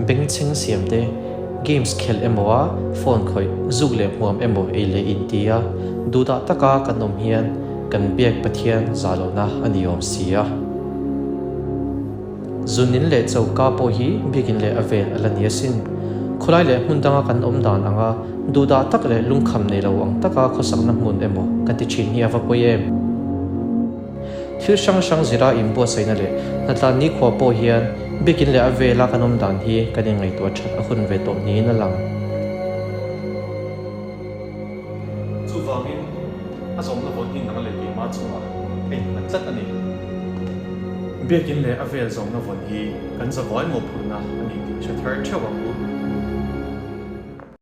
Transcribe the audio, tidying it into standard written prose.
Bengchheng siam te, games khelh emaw a phone khawih zuk leh hmuam emaw ei leh in ti a, duhdah taka kan awm hian kan biak Pathian zah lohna a ni awm si a. Zunin leh choka pawh hi biakin leh a vel a la ni asin. Khawlai leh hmun danga kan awm dan anga duhdah tak leh lungkham nei lo ang taka khawsakna hmun emaw kan ti thin hi a va pawi em? Thil hrang hrang zira inbuatsaihna leh hnatlan nikhua pawh hian biakin leh a vela kan awm dan hi kan inngaihtuah that a hun ve tawh niin a lang. Chuvangin, a zawmna vawn hi nang leh keimah chungah a innghat tlat a ni. Biakin leh a vel zawmna vawn hi kan zavai mawhphurhna a ni tih hre thar theuh ang u.